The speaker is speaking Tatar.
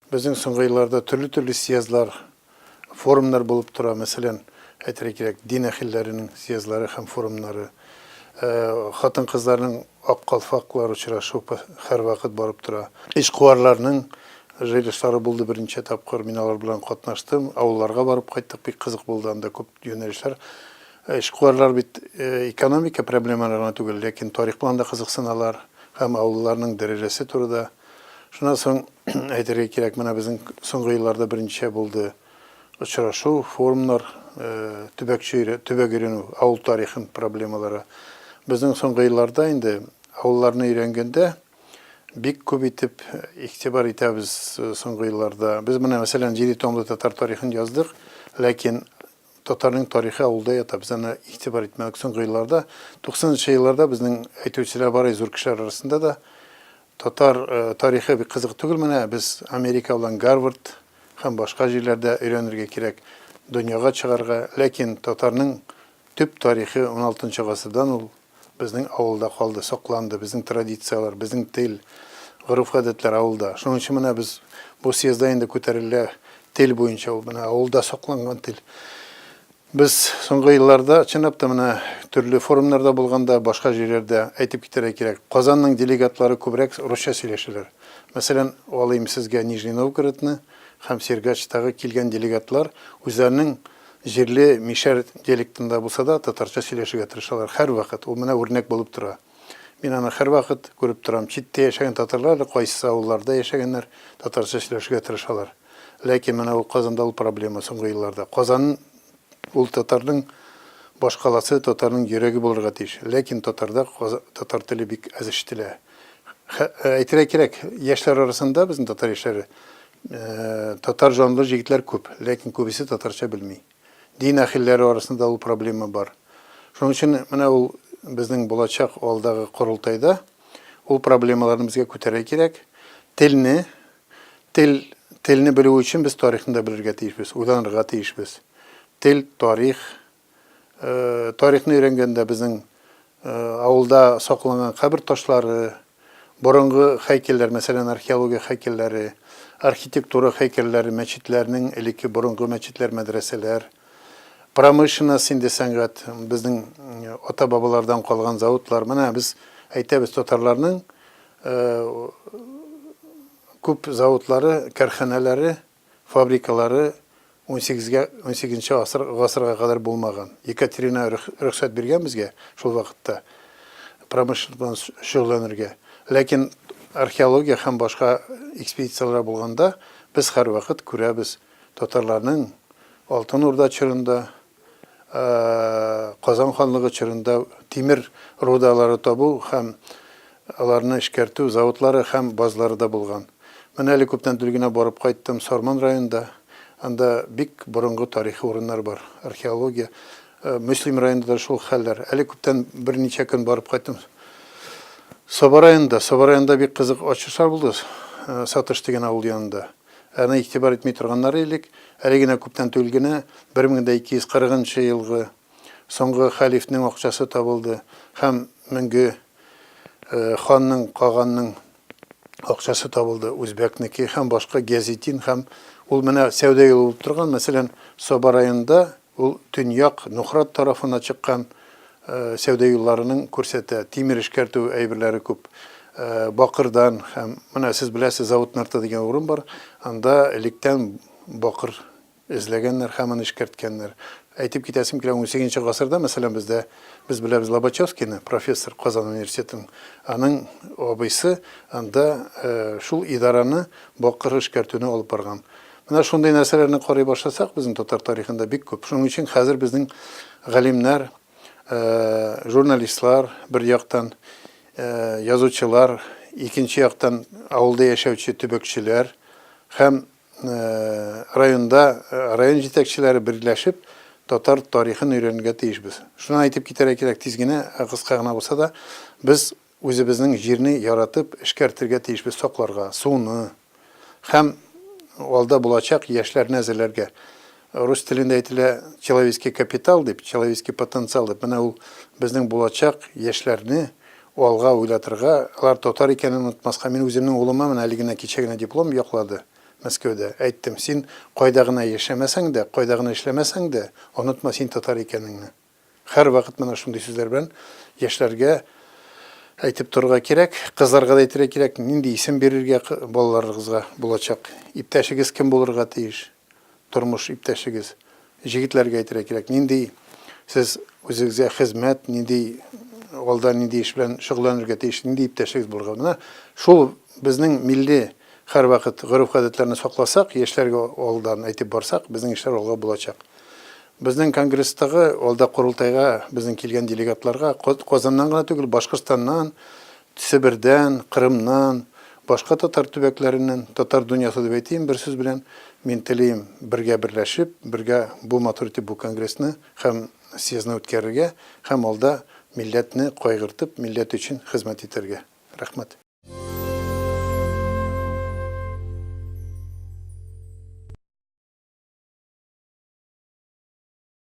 Безнең соңгы елларда төрле-төрле съездлар, форумнар булып тора. Мәсәлән, әйтергә кирәк, дин әһелләренең съездлары һәм форумнары, хатын-кызларның Ак калфаклар очрашу һәрвакыт барып тора. Эшкуарларның җыелышлары булды берничә тапкыр, мин алар белән катнаштым. Авылларга барып кайттык, бик кызык булды, анда күп юнәлешләр. Эшкуарлар бит экономика проблемалары гына түгел, ләкин тарих белән дә кызыксыналар һәм авылларның дәрәҗәсе турыда. Шуннан соң әйтергә кирәк, менә безнең соңгы елларда берничә булды очрашу, форумнар, төбәкче төбәк өйрәнү, авыл тарихын проблемалары. Безнең соңгы елларда инде авылларны өйрәнгәндә бик күп итеп игътибар итәбез соңгы елларда. Без менә, мәсәлән, җиде томлы татар тарихын яздык, ләкин Татарның тарихы авылда ята, без аны игътибар итмәдек соңгы елларда. 90 нчы елларда безнең әйтүчеләр бар, зур кешеләр арасында да. Татар тарихы бик кызык түгел менә, без Америка белән Гарвард һәм башка җирләрдә өйрәнергә кирәк, дөньяга чыгарга. Ләкин татарның төп тарихы уналтынчы гасырдан ул Безнең авылда калды, сакланды безнең традицияләр, безнең тел, гореф-гадәтләр авылда. Шуның өчен менә без бу съездда инде күтәрелә тел буенча ул менә авылда сакланган тел. Без соңгы елларда чынлап та менә төрле форумнарда булганда, башка җирләрдә әйтеп китәргә кирәк. Казанның делегатлары күбрәк русча сөйләшәләр. Мәсәлән, алыйм сезгә Нижний Новгородны һәм Сергачтагы килгән делегатлар үзләренең Җирле мишәр диалектында булса да, татарча сөйләшергә тырышалар һәрвакыт. Ул менә үрнәк булып тора. Мин аны һәрвакыт күреп торам. Читтә яшәгән татарлар, әле кайсы авылларда яшәгәннәр, татарча сөйләшергә тырышалар. Ләкин менә ул Казанда ул проблема соңгы елларда. Казан ул татарның башкаласы, татарның йөрәге булырга тиеш. Ләкин татарда татар теле бик әз ишетелә. Әйтергә кирәк, яшьләр арасында, безнең татар яшьләре, Татар җанлы җегетләр күп, ләкин күбесе татарча белми. Дин әһелләре арасында ул проблема бар. Шуның өчен менә ул безнең булачак алдагы корылтайда ул проблемаларны безгә күтәрергә кирәк. Телне, тел, телне белү өчен без тарихны да белергә тиешбез, уйланырга тиешбез. Тел, тарих, Тарихны өйрәнгәндә безнең авылда сакланган кабер ташлары, борынгы һәйкәлләр, мәсәлән, археология һәйкәлләре, архитектура һәйкәлләре, мәчетләрнең элекке борынгы мәчетләр, мәдрәсәләр, промышленность инде сәнгать, безнең ата-бабалардан калган заводлар. Менә без әйтәбез, татарларның күп заводлары, кәрханәләре фабрикалары унсигезгә, унсигезенче гасыр, гасырга кадәр булмаган. Екатерина рөхсәт биргән безгә шул вакытта промышленность белән шөгыльләнергә. Ләкин археология һәм башка экспедицияләр булганда без һәрвакыт күрәбез татарларның Алтын Урда чорында, Казан ханлыгы чорында тимер рудалары табу һәм аларны эшкәртү заводлары һәм базлары да булган. Менә әле күптән түгел генә барып кайттым Сарман районында. Анда бик борынгы тарихи урыннар бар, археология. Мөслим районында да шул хәлләр. Әле күптән берничә көн барып кайттым Саба районында. Саба районында бик кызык ачышлар булды Сатыш дигән авыл янында. Аны игътибар итми торганнар элек, әле генә күптән түгел генә 1240 нчы елгы соңгы хәлифнең акчасы табылды һәм Мөңге ханның, каганның акчасы табылды, үзбәкнеке һәм башка Гязетдин һәм ул менә сәүдә юлы булып торган, мәсәлән, Саба районында Ул төньяк Нухрат тарафына чыккан сәүдә юлларының күрсәтә. Тимер эшкәртү әйберләре күп. Бакырдан һәм менә сез беләсез, Завод Нарты дигән урын бар. Анда электән бакыр эзләгәннәр һәм аны эшкәрткәннәр. Әйтеп китәсем килә, унсигезенче гасырда, мәсәлән, бездә, без беләбез Лобачевскийны, профессор Казан университетының, аның абыйсы анда шул идараны бакыр эшкәртүне алып барган. Менә шундый нәрсәләрне карый башласак, безнең татар тарихында бик күп. Шуның өчен хәзер безнең галимнәр, журналистлар бер яктан, язучылар, икенче яктан авылда яшәүче төбәкчеләр һәм районда район җитәкчеләре берләшеп татар тарихын өйрәнергә тиешбез. Шуны әйтеп китәргә кирәк, тиз генә, кыска гына булса да, без Үзебезнең җирне яратып эшкәртергә тиешбез, сакларга, суны һәм алда булачак яшьләрне әзерләргә. Рус телендә әйтелә человеческий капитал дип, человеческий потенциал дип. Менә ул безнең булачак яшьләрне алга уйлатырга, алар татар икәнен онытмаска. Мин үземнең улыма менә әле генә кичә генә диплом яклады. Мәскәүдә. Әйттем, син кайда гына яшәмәсәң дә, кайда гына эшләмәсәң дә, онытма син татар икәнеңне. Һәрвакыт менә шундый сүзләр белән яшьләргә әйтеп торырга кирәк, кызларга да әйтергә кирәк, нинди исем бирергә балаларыгызга булачак, иптәшегез кем булырга тиеш, тормыш иптәшегез. Җегетләргә әйтергә кирәк, нинди сез үзегезгә хезмәт, нинди алда нинди эш белән шөгыльләнергә тиеш, нинди иптәшегез булырга. Менә шул безнең милли һәрвакыт гореф-гадәтләрне сакласак, яшьләргә алдан әйтеп барсак, безнең эшләр алга булачак. Безнең конгресстагы алда корылтайга безнең килгән делегатларга Казаннан гына түгел, Башкортстаннан, Себердән, Кырымнан, башка татар төбәкләреннән, татар дөньясы дип әйтим бер сүз белән, мин телим бергә берләшеп, бергә бу матур итеп бу конгрессны һәм съездны үткәрергә һәм алда милләтне кайгыртып, милләт өчен хезмәт итәргә. Рәхмәт.